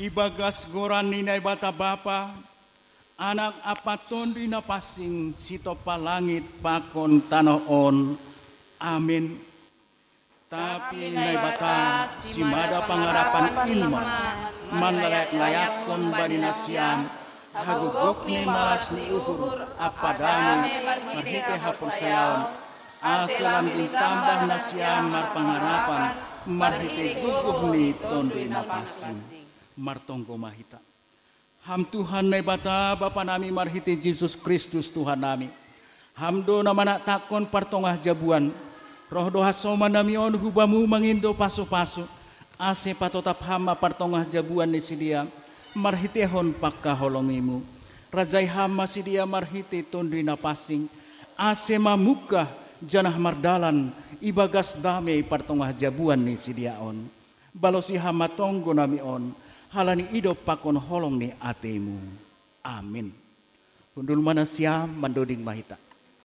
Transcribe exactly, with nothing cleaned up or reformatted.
Ibagas goran ni Naibata Bapa, Anak ampa Tonduy Napansing, sitompa langit pakon tano on. Amen. Tapi Naibata, simada pangarapan in ma manlayak-layakkon bani nasiam hagogok ni malas ni uhur ampa dame marhite haporseaon, asa lam ditambah nasiam marpangarapan marhite gogo ni Tonduy Napansing. Martonggo ma hita. Ham Tuhan Naibata, Bapa nami marhite Jesus Kristus Tuhan nami. Ham do na manatakkon partongah jabuan. Roh do hasoman nami on hu Bamu mangindo pasu-pasu, ase patotap Ham ma partongah jabuan ni sidea marhitehon pangkaholongiMu. Rajai Ham ma sidea marhite Tonduy Napansing, ase mamungka janah mardalan ibagas dame partongah jabuan ni sidea on. Balosi Ham ma tonggo nami on, halani idop pakon holong ni ateMu. Amin. Hundul ma nasiam, mandoding ma hita.